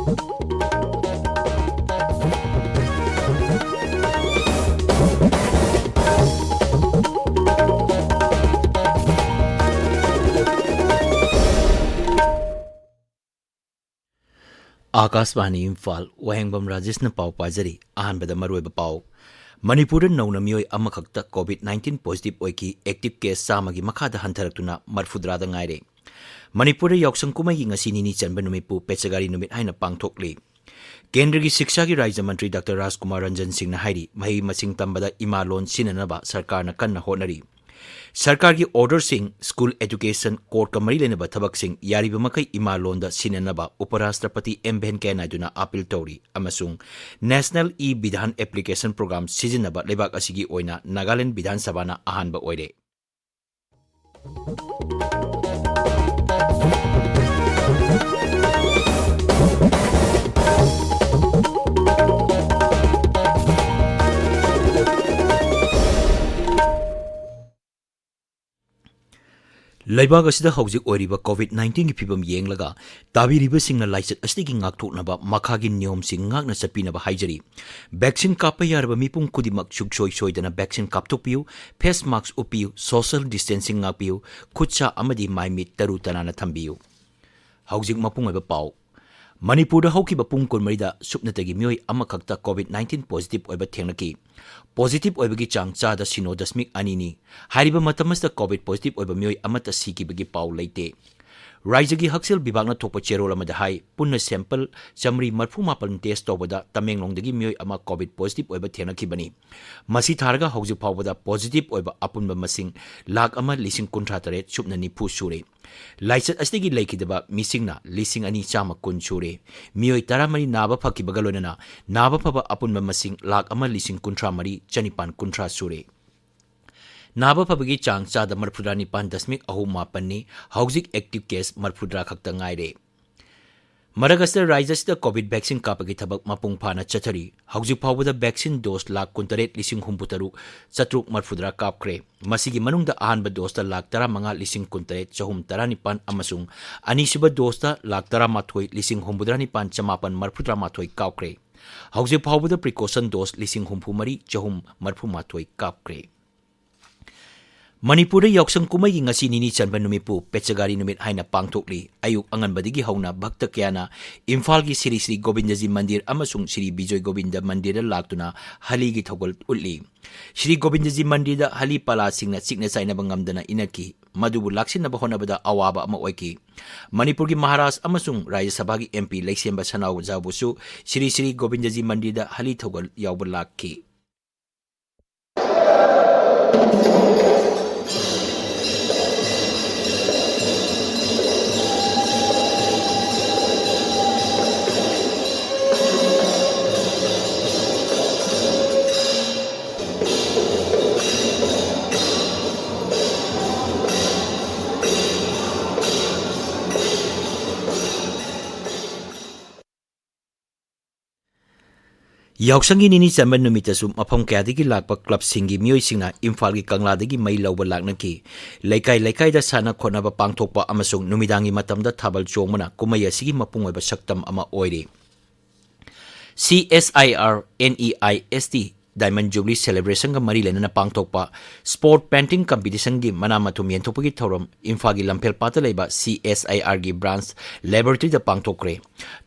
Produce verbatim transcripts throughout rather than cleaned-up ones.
ꯑꯥꯀꯥꯁꯕꯥꯅꯤ ꯏꯝꯐꯥꯜ, ꯋꯥꯍꯦꯡꯕꯝ ꯔꯥꯖꯦꯁꯅ ꯄꯥꯎ ꯄꯥꯖꯔꯤ꯫ ꯑꯍꯥꯟꯕꯗ ꯃꯔꯨꯑꯣꯏꯕ ꯄꯥꯎ꯫ ꯃꯅꯤꯄꯨꯔꯗ ꯅꯧꯅ ꯃꯤꯑꯣꯏ ꯑꯃꯈꯛꯇ COVID nineteen positive ꯑꯣꯏꯈꯤ꯫ Active case ꯆꯥꯝꯃꯒꯤ ꯃꯈꯥꯗ ꯍꯟꯊꯔꯛꯇꯨꯅ ꯃꯔꯐꯨꯇꯔꯥꯗ ꯉꯥꯏꯔꯦ꯫ ꯃꯅꯤꯄꯨꯔꯗ ꯌꯥꯎꯁꯪ ꯀꯨꯝꯍꯩꯒꯤ ꯉꯁꯤ ꯅꯤꯅꯤ ꯆꯟꯕ ꯅꯨꯃꯤꯠꯄꯨ ꯄꯦꯆꯒꯥꯔꯤ ꯅꯨꯃꯤꯠ ꯍꯥꯏꯅ ꯄꯥꯡꯊꯣꯛꯂꯤ꯫ ꯀꯦꯟꯗ꯭ꯔꯒꯤ ꯁꯤꯛꯁꯥꯒꯤ ꯔꯥꯖ꯭ꯌ ꯃꯟꯇ꯭ꯔꯤ ꯗꯥꯛꯇꯔ ꯔꯥꯖꯀꯨꯃꯥꯔ ꯔꯟꯖꯟ ꯁꯤꯡꯅ ꯍꯥꯏꯔꯤ, ꯃꯍꯩ ꯃꯁꯤꯡ ꯇꯝꯕꯗ ꯏꯃꯥ ꯂꯣꯟ ꯁꯤꯖꯤꯟꯅꯅꯕ ꯁꯔꯀꯥꯔꯅ ꯀꯟꯅ ꯍꯣꯠꯅꯔꯤ꯫ ꯁꯔꯀꯥꯔꯒꯤ orderꯁꯤꯡ, school education, courtꯀ ꯃꯔꯤ ꯂꯩꯅꯕ ꯊꯕꯛꯁꯤꯡ ꯌꯥꯔꯤꯕ ꯃꯈꯩ ꯏꯃꯥ ꯂꯣꯟꯗ ꯁꯤꯖꯤꯟꯅꯅꯕ ꯎꯄꯔꯥꯁꯇ꯭ꯔꯄꯇꯤ ꯑꯦꯝ ꯚꯦꯟꯀꯌꯥ ꯅꯥꯏꯗꯨꯅ appeal ꯇꯧꯔꯤ ꯑꯃꯁꯨꯡ National e-Bidhan application program ꯁꯤꯖꯤꯟꯅꯕ ꯂꯩꯕꯥꯛ ꯑꯁꯤꯒꯤ ꯑꯣꯏꯅ ꯅꯥꯒꯥꯂꯦꯟꯗ ꯕꯤꯙꯥꯟ ꯁꯚꯥꯅ ꯑꯍꯥꯟꯕ ꯑꯣꯏꯔꯦ꯫ ꯂꯩꯕꯥꯛ ꯑꯁꯤꯗ ꯍꯧꯖꯤꯛ ꯑꯣꯏꯔꯤꯕ COVID nineteenꯒꯤ ꯐꯤꯕꯝ ꯌꯦꯡꯂꯒ ꯇꯥꯕꯤꯔꯤꯕꯁꯤꯡꯅ ꯂꯥꯏꯆꯠ ꯑꯁꯤꯗꯒꯤ ꯉꯥꯛꯊꯣꯛꯅꯕ ꯃꯈꯥꯒꯤ ꯅꯤꯌꯣꯝꯁꯤꯡ ꯉꯥꯛꯅ ꯆꯠꯄꯤꯅꯕ ꯍꯥꯏꯖꯔꯤ꯫ Vaccine ꯀꯥꯞꯄ ꯌꯥꯔꯕ ꯃꯤꯄꯨꯝ ꯈꯨꯗꯤꯡꯃꯛ ꯁꯨꯡꯁꯣꯏ ꯁꯣꯏꯗꯅ vaccine ꯀꯥꯞꯊꯣꯛꯄꯤꯌꯨ, face mask ꯎꯞꯄꯤꯌꯨ, social distancing ꯉꯥꯛꯄꯤꯌꯨ, ꯈꯨꯠ ꯁꯥ ꯑꯃꯗꯤ ꯃꯥꯏ ꯃꯤꯠ ꯇꯔꯨ ꯇꯅꯥꯟꯅ ꯊꯝꯕꯤꯌꯨ꯫ ꯍꯧꯖꯤꯛ ꯃꯄꯨꯡ ꯑꯣꯏꯕ ꯄꯥꯎ꯫ ꯃꯅꯤꯄꯨꯔꯗ ꯍꯧꯈꯤꯕ ꯄꯨꯡ ꯀꯨꯟꯃꯔꯤꯗ ꯁꯨꯞꯅꯇꯒꯤ ꯃꯤꯑꯣꯏ ꯑꯃꯈꯛꯇ COVID nineteen positive ꯑꯣꯏꯕ ꯊꯦꯡꯅꯈꯤ꯫ Positive ꯑꯣꯏꯕꯒꯤ ꯆꯥꯡ ꯆꯥꯗ ꯁꯤꯅꯣ ꯗꯁꯃꯤꯛ ꯑꯅꯤꯅꯤ꯫ ꯍꯥꯏꯔꯤꯕ ꯃꯇꯝ ꯑꯁꯤꯗ COVID positive ꯑꯣꯏꯕ ꯃꯤꯑꯣꯏ ꯑꯃꯠꯇ ꯁꯤꯈꯤꯕꯒꯤ ꯄꯥꯎ ꯂꯩꯇꯦ꯫ ꯔꯥꯏꯖ꯭ꯌꯒꯤ ꯍꯛꯁꯦꯜ ꯕꯤꯚꯥꯒꯅ ꯊꯣꯛꯄ ꯆꯦꯔꯣꯜ ꯑꯃꯗ ꯍꯥꯏ, ꯄꯨꯟꯅ sample ꯆꯥꯃꯔꯤ ꯃꯔꯐꯨ ꯃꯥꯄꯟ test ꯇꯧꯕꯗ ꯇꯃꯦꯡꯂꯣꯡꯗꯒꯤ ꯃꯤꯑꯣꯏ ꯑꯃ COVID positive ꯑꯣꯏꯕ ꯊꯦꯡꯅꯈꯤꯕꯅꯤ꯫ ꯃꯁꯤ ꯊꯥꯔꯒ ꯍꯧꯖꯤꯛ ꯐꯥꯎꯕꯗ positive ꯑꯣꯏꯕ ꯑꯄꯨꯟꯕ ꯃꯁꯤꯡ ꯂꯥꯈ ꯑꯃ ꯂꯤꯁꯤꯡ ꯀꯨꯟꯊ꯭ꯔꯥ ꯇꯔꯦꯠ ꯁꯨꯞꯅ ꯅꯤꯐꯨ ꯁꯨꯔꯦ꯫ ꯂꯥꯏꯆꯠ ꯑꯁꯤꯗꯒꯤ ꯂꯩꯈꯤꯗꯕ ꯃꯤꯁꯤꯡꯅ ꯂꯤꯁꯤꯡ ꯑꯅꯤ ꯆꯥꯝꯃ ꯀꯨꯟ ꯁꯨꯔꯦ꯫ ꯃꯤꯑꯣꯏ ꯇꯔꯥꯃꯔꯤ ꯅꯥꯕ ꯐꯈꯤꯕꯒ ꯂꯣꯏꯅꯅ ꯅꯥꯕ ꯐꯕ ꯑꯄꯨꯟꯕ ꯃꯁꯤꯡ ꯂꯥꯈ ꯑꯃ ꯂꯤꯁꯤꯡ ꯀꯨꯟꯊ꯭ꯔꯥ ꯃꯔꯤ ꯆꯅꯤꯄꯥꯟ ꯀꯨꯟꯊ꯭ꯔꯥ ꯁꯨꯔꯦ꯫ ꯅꯥꯕ ꯐꯕꯒꯤ ꯆꯥꯡ ꯆꯥꯗ ꯃꯔꯐꯨꯇꯔꯥ ꯅꯤꯄꯥꯟ ꯗꯁꯃꯤꯛ ꯑꯍꯨꯝ ꯃꯥꯄꯟꯅꯤ꯫ ꯍꯧꯖꯤꯛ active case ꯃꯔꯐꯨꯇꯔꯥ ꯈꯛꯇ ꯉꯥꯏꯔꯦ꯫ ꯃꯗꯥꯒꯥꯁꯀꯔ ꯔꯥꯖ꯭ꯌ ꯑꯁꯤꯗ ꯀꯣꯚꯤꯗ ꯚꯦꯛꯁꯤꯟ ꯀꯥꯞꯄꯒꯤ ꯊꯕꯛ ꯃꯄꯨꯡ ꯐꯥꯅ ꯆꯠꯊꯔꯤ꯫ ꯍꯧꯖꯤꯛ ꯐꯥꯎꯕꯗ ꯚꯦꯛꯁꯤꯟ ꯗꯣꯁ ꯂꯥꯈ ꯀꯨꯟꯇꯔꯦꯠ ꯂꯤꯁꯤꯡ ꯍꯨꯝꯐꯨꯇꯔꯨꯛ ꯆꯥꯇ꯭ꯔꯨꯛ ꯃꯔꯤꯐꯨꯇꯔꯥ ꯀꯥꯞꯈ꯭ꯔꯦ꯫ ꯃꯁꯤꯒꯤ ꯃꯅꯨꯡꯗ ꯑꯍꯥꯟꯕ ꯗꯣꯁꯇ ꯂꯥꯈ ꯇꯔꯥꯃꯉꯥ ꯂꯤꯁꯤꯡ ꯀꯨꯟꯇꯔꯦꯠ ꯆꯍꯨꯝ ꯇꯔꯥꯅꯤꯄꯥꯟ ꯑꯃꯁꯨꯡ ꯑꯅꯤꯁꯨꯕ ꯗꯣꯁꯇ ꯂꯥꯈ ꯇꯔꯥꯃꯥꯊꯣꯏ ꯂꯤꯁꯤꯡ ꯍꯨꯝꯐꯨꯇꯔꯥ ꯅꯤꯄꯥꯟ ꯆꯃꯥꯄꯟ ꯃꯔꯤꯐꯨꯇꯔꯥ ꯃꯥꯊꯣꯏ ꯀꯥꯞꯈ꯭ꯔꯦ꯫ ꯍꯧꯖꯤꯛ ꯐꯥꯎꯕꯗ ꯄ꯭ꯔꯤꯀꯣꯁꯟ ꯗꯣꯁ ꯂꯤꯁꯤꯡ ꯍꯨꯝꯐꯨ ꯃꯔꯤ ꯆꯍꯨꯝ ꯃꯔꯤꯐꯨ ꯃꯥꯊꯣꯏ ꯀꯥꯞꯈ꯭ꯔꯦ꯫ ꯃꯅꯤꯄꯨꯔꯗ ꯌꯥꯎꯁꯪ ꯀꯨꯝꯍꯩꯒꯤ ꯉꯁꯤ ꯅꯤꯅꯤ ꯆꯟꯕ ꯅꯨꯃꯤꯠꯄꯨ ꯄꯦꯆꯒꯥꯔꯤ ꯅꯨꯃꯤꯠ ꯍꯥꯏꯅ ꯄꯥꯡꯊꯣꯛꯂꯤ꯫ ꯑꯌꯨꯛ ꯑꯉꯟꯕꯗꯒꯤ ꯍꯧꯅ ꯚꯛꯇ ꯀꯌꯥꯅ ꯏꯝꯐꯥꯜꯒꯤ ꯁ꯭ꯔꯤ ꯁ꯭ꯔꯤ ꯒꯣꯕꯤꯟꯗꯖꯤ ꯃꯟꯗꯤꯔ ꯑꯃꯁꯨꯡ ꯁ꯭ꯔꯤ ꯕꯤꯖꯣꯏ ꯒꯣꯕꯤꯟꯗ ꯃꯟꯗꯤꯔꯗ ꯂꯥꯛꯇꯨꯅ ꯍꯂꯤꯒꯤ ꯊꯧꯒꯜ ꯎꯠꯂꯤ꯫ ꯁ꯭ꯔꯤ ꯒꯣꯕꯤꯟꯗꯖꯤ ꯃꯟꯗꯤꯔꯗ ꯍꯂꯤ ꯄꯂꯥꯁꯤꯡꯅ ꯆꯤꯛꯅ ꯆꯥꯏꯅꯕ ꯉꯝꯗꯅ ꯏꯟꯅꯈꯤ꯫ ꯃꯗꯨꯕꯨ ꯂꯥꯛꯁꯤꯟꯅꯕ ꯍꯣꯠꯅꯕꯗ ꯑꯋꯥꯕ ꯑꯃ ꯑꯣꯏꯈꯤ꯫ ꯃꯅꯤꯄꯨꯔꯒꯤ ꯃꯍꯥꯔꯥꯖ ꯑꯃꯁꯨꯡ ꯔꯥꯖ꯭ꯌ ꯁꯚꯥꯒꯤ ꯑꯦꯝ ꯄꯤ ꯂꯩꯁꯦꯝꯕ ꯁꯅꯥꯖꯥꯎꯕꯨꯁꯨ ꯁ꯭ꯔꯤ ꯁ꯭ꯔꯤ ꯒꯣꯕꯤꯟꯗꯖꯤ ꯃꯟꯗꯤꯔꯗ ꯍꯂꯤ ꯊꯧꯒꯜ ꯌꯥꯎꯕ ꯂꯥꯛꯈꯤ꯫ ꯌꯥꯎꯁꯪꯒꯤ ꯅꯤꯅꯤ ꯆꯟꯕ ꯅꯨꯃꯤꯠꯇꯁꯨ ꯃꯐꯝ ꯀꯌꯥꯗꯒꯤ ꯂꯥꯛꯄ ꯀ꯭ꯂꯕꯁꯤꯡꯒꯤ ꯃꯤꯑꯣꯏꯁꯤꯡꯅ ꯏꯝꯐꯥꯜꯒꯤ ꯀꯪꯂꯥꯗꯒꯤ ꯃꯩ ꯂꯧꯕ ꯂꯥꯛꯅꯈꯤ꯫ ꯂꯩꯀꯥꯏ ꯂꯩꯀꯥꯏꯗ ꯁꯥꯟꯅ ꯈꯣꯠꯅꯕ ꯄꯥꯡꯊꯣꯛꯄ ꯑꯃꯁꯨꯡ ꯅꯨꯃꯤꯗꯥꯡꯒꯤ ꯃꯇꯝꯗ ꯊꯥꯕꯜ ꯆꯣꯡꯕꯅ ꯀꯨꯝꯍꯩ ꯑꯁꯤꯒꯤ ꯃꯄꯨꯡ ꯑꯣꯏꯕ ꯁꯛꯇꯝ ꯑꯃ ꯑꯣꯏꯔꯤ꯫ ꯁꯤ ꯑꯦꯁ ꯑꯥꯏ ꯑꯥꯔ ꯑꯦꯟ ꯏ ꯑꯥꯏ ꯑꯦꯁ ꯇꯤ Diamond Jubilee Celebration ꯒ ꯃꯔꯤ ꯂꯩꯅꯅ ꯄꯥꯡꯊꯣꯛꯄ Spot Painting Competition ꯒꯤ ꯃꯅꯥ ꯃꯊꯨꯝ ꯌꯦꯟꯊꯣꯛꯄꯒꯤ ꯊꯧꯔꯝ ꯏꯝꯐꯥꯜꯒꯤ ꯂꯝꯐꯦꯜ ꯄꯥꯠꯇ ꯂꯩꯕ ꯁꯤ ꯑꯦꯁ ꯑꯥꯏ ꯑꯥꯔ ꯒꯤ branch laboratory ꯗ ꯄꯥꯡꯊꯣꯛꯈ꯭ꯔꯦ꯫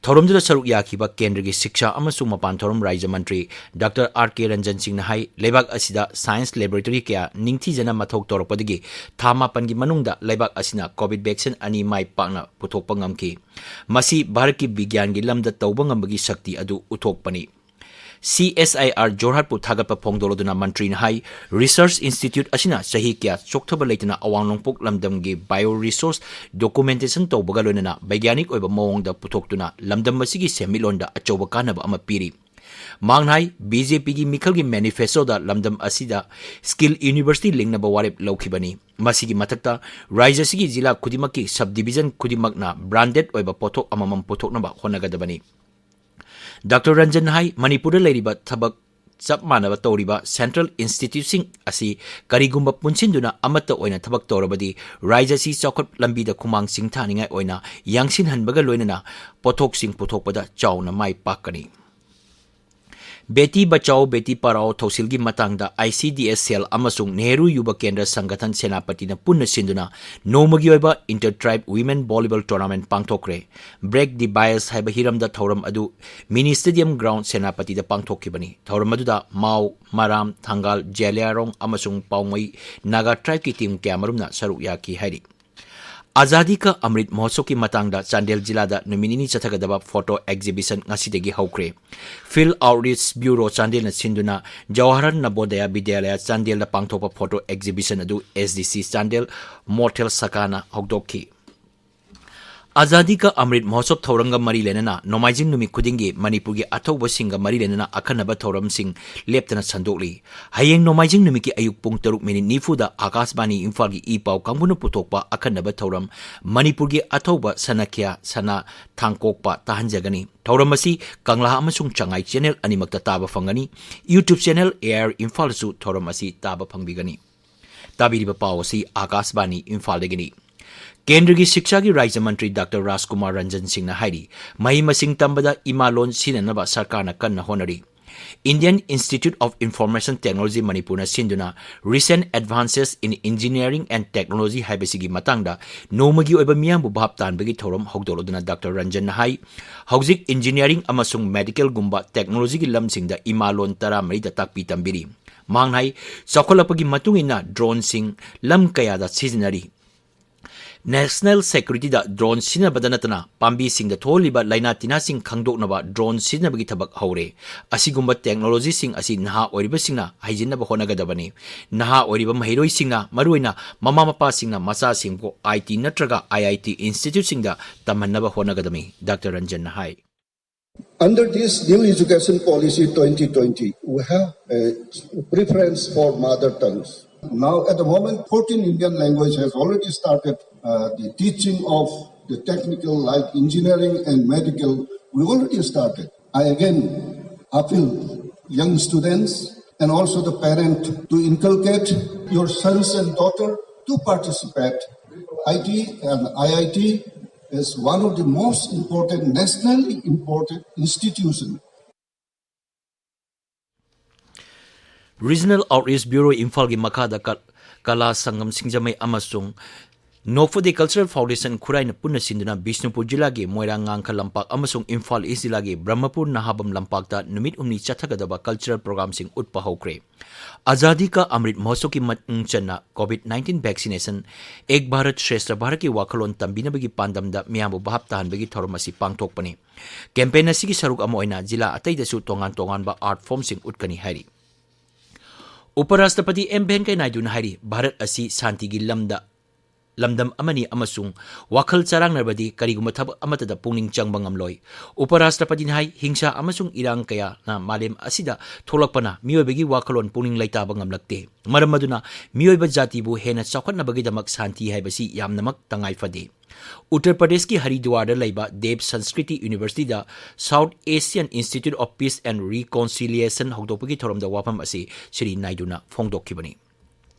ꯊꯧꯔꯝꯗꯨꯗ ꯁꯔꯨꯛ ꯌꯥꯈꯤꯕ ꯀꯦꯟꯗ꯭ꯔꯒꯤ ꯁꯤꯛꯁꯥ ꯑꯃꯁꯨꯡ ꯃꯄꯥꯟ ꯊꯧꯔꯝ ꯔꯥꯖ꯭ꯌ ꯃꯟꯇ꯭ꯔꯤ ꯗꯥꯛꯇꯔ ꯑꯥꯔ ꯀꯦ ꯔꯟꯖꯟ ꯁꯤꯡꯅ ꯍꯥꯏ, ꯂꯩꯕꯥꯛ ꯑꯁꯤꯗ science laboratory ꯀꯌꯥ ꯅꯤꯡꯊꯤꯖꯅ ꯃꯊꯧ ꯇꯧꯔꯛꯄꯗꯒꯤ ꯊꯥ ꯃꯥꯄꯟꯒꯤ ꯃꯅꯨꯡꯗ ꯂꯩꯕꯥꯛ ꯑꯁꯤꯅ ꯀꯣꯚꯤꯗ ꯚꯦꯛꯁꯤꯟ ꯑꯅꯤ ꯃꯥꯏ ꯄꯥꯛꯅ ꯄꯨꯊꯣꯛꯄ ꯉꯝꯈꯤ꯫ ꯃꯁꯤ ꯚꯥꯔꯠꯀꯤ ꯕꯤꯒ꯭ꯌꯥꯟꯒꯤ ꯂꯝꯗ ꯇꯧꯕ ꯉꯝꯕꯒꯤ ꯁꯛꯇꯤ ꯑꯗꯨ ꯎꯠꯊꯣꯛꯄꯅꯤ꯫ ꯁꯤ ꯑꯦꯁ ꯑꯥꯏ ꯑꯥꯔ ꯖꯣꯔꯍꯥꯠꯄꯨ ꯊꯥꯒꯠꯄ ꯐꯣꯡꯗꯣꯛꯂꯗꯨꯅ ꯃꯟꯇ꯭ꯔꯤꯅ ꯍꯥꯏ, research institute ꯑꯁꯤꯅ ꯆꯍꯤ ꯀꯌꯥ ꯆꯣꯛꯊꯕ ꯂꯩꯇꯅ ꯑꯋꯥꯡ ꯅꯣꯡꯄꯣꯛ ꯂꯝꯗꯝꯒꯤ bio resource documentation ꯇꯧꯕꯒ ꯂꯣꯏꯅꯅ ꯕꯩꯒ꯭ꯌꯥꯅꯤꯛ ꯑꯣꯏꯕ ꯃꯑꯣꯡꯗ ꯄꯨꯊꯣꯛꯇꯨꯅ ꯂꯝꯗꯝ ꯑꯁꯤꯒꯤ ꯁꯦꯟꯃꯤꯠꯂꯣꯟꯗ ꯑꯆꯧꯕ ꯀꯥꯟꯅꯕ ꯑꯃ ꯄꯤꯔꯤ꯫ ꯃꯍꯥꯛꯅ ꯍꯥꯏ, ꯕꯤ ꯖꯦ ꯄꯤꯒꯤ ꯃꯤꯈꯜꯒꯤ ꯃꯦꯅꯤꯐꯦꯁꯇꯣꯗ ꯂꯝꯗꯝ ꯑꯁꯤꯗ ꯁ꯭ꯀꯤꯜ ꯌꯨꯅꯤꯚꯔꯁꯤꯇꯤ ꯂꯤꯡꯅꯕ ꯋꯥꯔꯦꯞ ꯂꯧꯈꯤꯕꯅꯤ꯫ ꯃꯁꯤꯒꯤ ꯃꯊꯛꯇ ꯔꯥꯖ꯭ꯌ ꯑꯁꯤꯒꯤ ꯖꯤꯂꯥ ꯈꯨꯗꯤꯡꯃꯛꯀꯤ ꯁꯕ ꯗꯤꯚꯤꯖꯟ ꯈꯨꯗꯤꯡꯃꯛꯅ ꯕ꯭ꯔꯥꯟꯗꯦꯗ ꯑꯣꯏꯕ ꯄꯣꯠꯊꯣꯛ ꯑꯃꯃꯝ ꯄꯨꯊꯣꯛꯅꯕ ꯍꯣꯠꯅꯒꯗꯕꯅꯤ꯫ ꯗꯥꯛꯇꯔ ꯔꯟꯖꯟ ꯍꯥꯏ, ꯃꯅꯤꯄꯨꯔꯗ ꯂꯩꯔꯤꯕ ꯊꯕꯛ ꯆꯞ ꯃꯥꯟꯅꯕ ꯇꯧꯔꯤꯕ ꯁꯦꯟꯇ꯭ꯔꯦꯜ ꯏꯟꯁꯇꯤꯇ꯭ꯌꯨꯠꯁꯤꯡ ꯑꯁꯤ ꯀꯔꯤꯒꯨꯝꯕ ꯄꯨꯟꯁꯤꯟꯗꯨꯅ ꯑꯃꯠꯇ ꯑꯣꯏꯅ ꯊꯕꯛ ꯇꯧꯔꯕꯗꯤ ꯔꯥꯖ꯭ꯌ ꯑꯁꯤ ꯆꯥꯎꯈꯠ ꯂꯝꯕꯤꯗ ꯈꯨꯃꯥꯡ ꯁꯤꯡꯊꯥꯅꯤꯡꯉꯥꯏ ꯑꯣꯏꯅ ꯌꯥꯡꯁꯤꯟꯍꯟꯕꯒ ꯂꯣꯏꯅꯅ ꯄꯣꯠꯊꯣꯛꯁꯤꯡ ꯄꯨꯊꯣꯛꯄꯗ ꯆꯥꯎꯅ ꯃꯥꯏ ꯄꯥꯛꯀꯅꯤ꯫ ꯕꯦꯇꯤ ꯕꯆꯥꯎ ꯕꯦꯇꯤ ꯄꯔꯥꯎ ꯊꯧꯁꯤꯜꯒꯤ ꯃꯇꯥꯡꯗ ꯑꯥꯏ ꯁꯤ ꯗꯤ ꯑꯦꯁ ꯁꯦꯜ ꯑꯃꯁꯨꯡ ꯅꯦꯍꯔꯨ ꯌꯨꯕ ꯀꯦꯟꯗ꯭ꯔ ꯁꯪꯒꯊꯟ ꯁꯦꯅꯥꯄꯇꯤꯅ ꯄꯨꯟꯅ ꯁꯤꯟꯗꯨꯅ ꯅꯣꯡꯃꯒꯤ ꯑꯣꯏꯕ ꯏꯟꯇꯔ ꯇ꯭ꯔꯥꯏꯕ ꯋꯤꯃꯦꯟ ꯚꯣꯂꯤꯕꯣꯜ ꯇꯣꯔꯅꯥꯃꯦꯟ ꯄꯥꯡꯊꯣꯛꯈ꯭ꯔꯦ꯫ ꯕ꯭ꯔꯦꯛ ꯗꯤ ꯕꯥꯏꯁ ꯍꯥꯏꯕ ꯍꯤꯔꯝꯗ ꯊꯧꯔꯝ ꯑꯗꯨ ꯃꯤꯅꯤ ꯁ꯭ꯇꯦꯗꯤꯌꯝ ꯒ꯭ꯔꯥꯎꯟ ꯁꯦꯅꯥꯄꯇꯤꯗ ꯄꯥꯡꯊꯣꯛꯈꯤꯕꯅꯤ꯫ ꯊꯧꯔꯝ ꯑꯗꯨꯗ ꯃꯥꯎ, ꯃꯔꯥꯝ, ꯊꯪꯒꯥꯜ, ꯖꯦꯂꯤꯌꯥꯔꯣꯡ ꯑꯃꯁꯨꯡ ꯄꯥꯎꯃꯩ ꯅꯥꯒꯥ ꯇ꯭ꯔꯥꯏꯕꯀꯤ ꯇꯤꯝ ꯀꯌꯥꯃꯔꯨꯝꯅ ꯁꯔꯨꯛ ꯌꯥꯈꯤ ꯍꯥꯏꯔꯤ꯫ ꯑꯖꯥꯗꯤ ꯀꯥ ꯑꯃ꯭ꯔꯤꯠ ꯃꯍꯣꯠꯁꯣꯕꯀꯤ ꯃꯇꯥꯡꯗ ꯆꯥꯟꯗꯦꯜ ꯖꯤꯂꯥꯗ ꯅꯨꯃꯤꯠ ꯅꯤꯅꯤ ꯆꯠꯊꯒꯗꯕ ꯐꯣꯇꯣ ꯑꯦꯛꯖꯤꯕꯤꯁꯟ ꯉꯁꯤꯗꯒꯤ ꯍꯧꯈ꯭ꯔꯦ꯫ ꯐꯤꯜꯗ ꯑꯥꯎꯠꯔꯤꯆ ꯕ꯭ꯌꯨꯔꯣ ꯆꯥꯟꯗꯦꯜꯅ ꯁꯤꯟꯗꯨꯅ ꯖꯋꯥꯍꯔꯂꯥꯜ ꯅꯕꯣꯗꯌꯥ ꯕꯤꯗ꯭ꯌꯥꯂꯌ ꯆꯥꯟꯗꯦꯜꯗ ꯄꯥꯡꯊꯣꯛꯄ ꯐꯣꯇꯣ ꯑꯦꯛꯖꯤꯕꯤꯁꯟ ꯑꯗꯨ ꯑꯦꯁ ꯗꯤ ꯁꯤ ꯆꯥꯟꯗꯦꯜ ꯃꯣꯔꯊꯦꯜ ꯁꯀꯥꯅ ꯍꯧꯗꯣꯛꯈꯤ꯫ ꯑꯖꯥꯗꯤ ꯀꯥ ꯑꯃ꯭ꯔꯤꯠ ꯃꯍꯣꯠꯁꯣꯕ ꯊꯧꯔꯝꯒ ꯃꯔꯤ ꯂꯩꯅꯅ ꯅꯣꯡꯃꯥꯏꯖꯤꯡ ꯅꯨꯃꯤꯠ ꯈꯨꯗꯤꯡꯒꯤ ꯃꯅꯤꯄꯨꯔꯒꯤ ꯑꯊꯧꯕꯁꯤꯡꯒ ꯃꯔꯤ ꯂꯩꯅꯅ ꯑꯈꯟꯅꯕ ꯊꯧꯔꯝꯁꯤꯡ ꯂꯦꯞꯇꯅ ꯁꯟꯗꯣꯛꯂꯤ꯫ ꯍꯌꯦꯡ ꯅꯣꯡꯃꯥꯏꯖꯤꯡ ꯅꯨꯃꯤꯠꯀꯤ ꯑꯌꯨꯛ ꯄꯨꯡ ꯇꯔꯨꯛ ꯃꯤꯅꯤꯠ ꯅꯤꯐꯨꯗ ꯑꯥꯀꯥꯁꯕꯥꯅꯤ ꯏꯝꯐꯥꯜꯒꯤ ꯏ ꯄꯥꯎ ꯀꯥꯡꯕꯨꯅ ꯄꯨꯊꯣꯛꯄ ꯑꯈꯟꯅꯕ ꯊꯧꯔꯝ ꯃꯅꯤꯄꯨꯔꯒꯤ ꯑꯊꯧꯕ ꯁꯅꯈ꯭ꯌꯥ ꯁꯅꯥ ꯊꯥꯡꯀꯣꯛꯄ ꯇꯥꯍꯟꯖꯒꯅꯤ꯫ ꯊꯧꯔꯝ ꯑꯁꯤ ꯀꯪꯂꯥ ꯑꯃꯁꯨꯡ ꯆꯉꯥꯏ ꯆꯦꯅꯦꯜ ꯑꯅꯤꯃꯛꯇ ꯇꯥꯕ ꯐꯪꯒꯅꯤ꯫ YouTube channel A I R ꯏꯝꯐꯥꯜꯗꯁꯨ ꯊꯧꯔꯝ ꯑꯁꯤ ꯇꯥꯕ ꯐꯪꯕꯤꯒꯅꯤ꯫ ꯇꯥꯕꯤꯔꯤꯕ ꯄꯥꯎ ꯑꯁꯤ ꯑꯥꯀꯥꯁꯕꯥꯅꯤ ꯏꯝꯐꯥꯜꯗꯒꯤꯅꯤ꯫ ꯀꯦꯟꯗ꯭ꯔꯒꯤ ꯁꯤꯛꯁꯥꯒꯤ ꯔꯥꯖ꯭ꯌ ꯃꯟꯇ꯭ꯔꯤ ꯗꯥꯛꯇꯔ ꯔꯥꯖꯀꯨꯃꯥꯔ ꯔꯟꯖꯟ ꯁꯤꯡꯅ ꯍꯥꯏꯔꯤ, ꯃꯍꯩ ꯃꯁꯤꯡ ꯇꯝꯕꯗ ꯏꯃꯥ ꯂꯣꯟ ꯁꯤꯖꯤꯟꯅꯅꯕ ꯁꯔꯀꯥꯔꯅ ꯀꯟꯅ ꯍꯣꯠꯅꯔꯤ꯫ Indian Institute of Information Technology ꯃꯅꯤꯄꯨꯔꯅ ꯁꯤꯟꯗꯨꯅ Recent Advances in Engineering and Technology ꯍꯥꯏꯕꯁꯤꯒꯤ ꯃꯇꯥꯡꯗ ꯅꯣꯡꯃꯒꯤ ꯑꯣꯏꯕ ꯃꯤꯌꯥꯝꯕꯨ ꯚꯥꯞ ꯇꯥꯍꯟꯕꯒꯤ ꯊꯧꯔꯝ ꯍꯧꯗꯣꯛꯂꯗꯨꯅ ꯗꯥꯛꯇꯔ ꯔꯟꯖꯟꯅ ꯍꯥꯏ, ꯍꯧꯖꯤꯛ ꯏꯟꯖꯤꯅꯤꯌꯥꯔꯤꯡ ꯑꯃꯁꯨꯡ ꯃꯦꯗꯤꯀꯦꯜꯒꯨꯝꯕ ꯇꯦꯛꯅꯣꯂꯣꯖꯤꯒꯤ ꯂꯝꯁꯤꯡꯗ ꯏꯃꯥ ꯂꯣꯟ ꯇꯔꯥꯃꯔꯤꯗ ꯇꯥꯛꯄꯤ ꯇꯝꯕꯤꯔꯤ꯫ ꯃꯍꯥꯛꯅ ꯍꯥꯏ, ꯆꯥꯎꯈꯠꯂꯛꯄꯒꯤ ꯃꯇꯨꯡ ꯏꯟꯅ ꯗ꯭ꯔꯣꯟꯁꯤꯡ ꯂꯝ ꯀꯌꯥꯗ ꯁꯤꯖꯤꯟꯅꯔꯤ꯫ ꯅꯦꯁꯅꯦꯜ ꯁꯦꯀ꯭ꯌꯨꯔꯤꯇꯤꯗ ꯗ꯭ꯔꯣꯟ ꯁꯤꯖꯤꯟꯅꯕꯗ ꯅꯠꯇꯅ ꯄꯥꯝꯕꯤꯁꯤꯡꯗ ꯊꯣꯛꯍꯜꯂꯤꯕ ꯂꯥꯏꯅꯥ ꯇꯤꯟꯅꯥꯁꯤꯡ ꯈꯪꯗꯣꯛꯅꯕ ꯗ꯭ꯔꯣꯟ ꯁꯤꯖꯤꯟꯅꯕꯒꯤ ꯊꯕꯛ ꯍꯧꯔꯦ꯫ ꯑꯁꯤꯒꯨꯝꯕ ꯇꯦꯛꯅꯣꯂꯣꯖꯤꯁꯤꯡ ꯑꯁꯤ ꯅꯍꯥ ꯑꯣꯏꯔꯤꯕꯁꯤꯡꯅ ꯍꯩꯖꯤꯟꯅꯕ ꯍꯣꯠꯅꯒꯗꯕꯅꯤ꯫ ꯅꯍꯥ ꯑꯣꯏꯔꯤꯕ ꯃꯍꯩꯔꯣꯏꯁꯤꯡꯅ, ꯃꯔꯨꯑꯣꯏꯅ ꯃꯃꯥ ꯃꯄꯥꯁꯤꯡꯅ ꯃꯆꯥꯁꯤꯡꯕꯨ ꯑꯥꯏ ꯇꯤ ꯅꯠꯇ꯭ꯔꯒ ꯑꯥꯏ ꯑꯥꯏ ꯇꯤ ꯏꯟꯁꯇꯤꯇ꯭ꯌꯨꯠꯁꯤꯡꯗ ꯇꯝꯍꯟꯅꯕ ꯍꯣꯠꯅꯒꯗꯕꯅꯤ, ꯗꯥꯛꯇꯔ ꯔꯟꯖꯟꯅ ꯍꯥꯏ꯫ Under this new education policy twenty twenty, we have a preference for mother tongues. Now, at the moment, fourteen Indian language has already started uh, the teaching of the technical, like engineering and medical. We already started. I again appeal young students and also the parent to inculcate your sons and daughter to participate. I T and I I T is one of the most important, nationally important institution. Regional Outreach Bureau ꯏꯝꯐꯥꯜꯒꯤ ꯃꯈꯥꯗ ꯀ- ꯀꯂꯥ ꯁꯪꯒꯝ ꯁꯤꯡꯖꯃꯩ ꯑꯃꯁꯨꯡ ꯅꯣꯐꯣꯗꯤ Cultural Foundation ꯈꯨꯔꯥꯏꯅ ꯄꯨꯟꯅ ꯁꯤꯟꯗꯨꯅ ꯕꯤꯁꯅꯨꯄꯨꯔ ꯖꯤꯂꯥꯒꯤ ꯃꯣꯏꯔꯥꯡ ꯉꯥꯡꯈ ꯂꯝꯄꯥꯛ ꯑꯃꯁꯨꯡ ꯏꯝꯐꯥꯜ ꯏꯁ ꯖꯤꯂꯥꯒꯤ ꯕ꯭ꯔꯍꯃꯄꯨꯔ ꯅꯍꯥꯕꯝ ꯂꯝꯄꯥꯛꯇ ꯅꯨꯃꯤꯠ ꯍꯨꯝꯅꯤ ꯆꯠꯊꯒꯗꯕ cultural programꯁꯤꯡ ꯎꯠꯄ ꯍꯧꯈ꯭ꯔꯦ꯫ ꯑꯖꯥꯗꯤ ꯀꯥ ꯑꯃ꯭ꯔꯤꯠ ꯃꯍꯣꯠꯁꯣꯛꯀꯤ ꯃꯅꯨꯡ ꯆꯟꯅ COVID nineteen vaccination, Ek Bharat Shreshtha Bharatꯀꯤ ꯋꯥꯈꯜꯂꯣꯟ ꯇꯝꯕꯤꯅꯕꯒꯤ ꯄꯥꯟꯗꯝꯗ ꯃꯤꯌꯥꯝꯕꯨ ꯚꯥꯞ ꯇꯥꯍꯟꯕꯒꯤ ꯊꯧꯔꯝ ꯑꯁꯤ ꯄꯥꯡꯊꯣꯛꯄꯅꯤ꯫ Campaign ꯑꯁꯤꯒꯤ ꯁꯔꯨꯛ ꯑꯃ ꯑꯣꯏꯅ ꯖꯤꯂꯥ ꯑꯇꯩꯗꯁꯨ ꯇꯣꯉꯥꯟ ꯇꯣꯉꯥꯟꯕ art formꯁꯤꯡ ꯎꯠꯀꯅꯤ ꯍꯥꯏꯔꯤ꯫ ꯎꯄꯔꯥꯁꯇ꯭ꯔꯄꯇꯤ ꯑꯦꯝ ꯚꯦꯡꯀꯌꯥ ꯅꯥꯏꯗꯨꯅ ꯍꯥꯏꯔꯤ, ꯚꯥꯔꯠ ꯑꯁꯤ ꯁꯥꯟꯇꯤꯒꯤ ꯂꯝꯗ ꯂꯝꯗꯝ ꯑꯃꯅꯤ ꯑꯃꯁꯨꯡ ꯋꯥꯈꯜ ꯆꯔꯥꯡꯅꯔꯕꯗꯤ ꯀꯔꯤꯒꯨꯝꯕ ꯊꯕꯛ ꯑꯃꯠꯇꯗ ꯄꯨꯛꯅꯤꯡ ꯆꯪꯕ ꯉꯝꯂꯣꯏ꯫ ꯎꯄꯔꯥꯁꯇ꯭ꯔꯄꯇꯤꯅ ꯍꯥꯏ, ꯍꯤꯡꯁꯥ ꯑꯃꯁꯨꯡ ꯏꯔꯥꯡ ꯀꯌꯥꯅ ꯃꯥꯂꯦꯝ ꯑꯁꯤꯗ ꯊꯣꯛꯂꯛꯄꯅ ꯃꯤꯑꯣꯏꯕꯒꯤ ꯋꯥꯈꯜꯂꯣꯟ ꯄꯨꯛꯅꯤꯡ ꯂꯩꯇꯥꯕ ꯉꯝꯂꯛꯇꯦ꯫ ꯃꯔꯝ ꯑꯗꯨꯅ ꯃꯤꯑꯣꯏꯕ ꯖꯥꯇꯤꯕꯨ ꯍꯦꯟꯅ ꯆꯥꯎꯈꯠꯅꯕꯒꯤꯗꯃꯛ ꯁꯥꯟꯇꯤ ꯍꯥꯏꯕꯁꯤ ꯌꯥꯝꯅꯃꯛ ꯇꯉꯥꯏ ꯐꯗꯦ꯫ ꯎꯠꯇꯔ ꯄ꯭ꯔꯗꯦꯁꯀꯤ ꯍꯔꯤꯗ꯭ꯋꯥꯔꯗ ꯂꯩꯕ ꯗꯦꯕ ꯁꯪꯁꯀ꯭ꯔꯤꯇꯤ ꯌꯨꯅꯤꯚꯔꯁꯤꯇꯤꯗ South Asian Institute of Peace and Reconciliation ꯍꯧꯗꯣꯛꯄꯒꯤ ꯊꯧꯔꯝꯗ ꯋꯥꯐꯝ ꯑꯁꯤ ꯁ꯭ꯔꯤ ꯅꯥꯏꯗꯨꯅ ꯐꯣꯡꯗꯣꯛꯈꯤꯕꯅꯤ꯫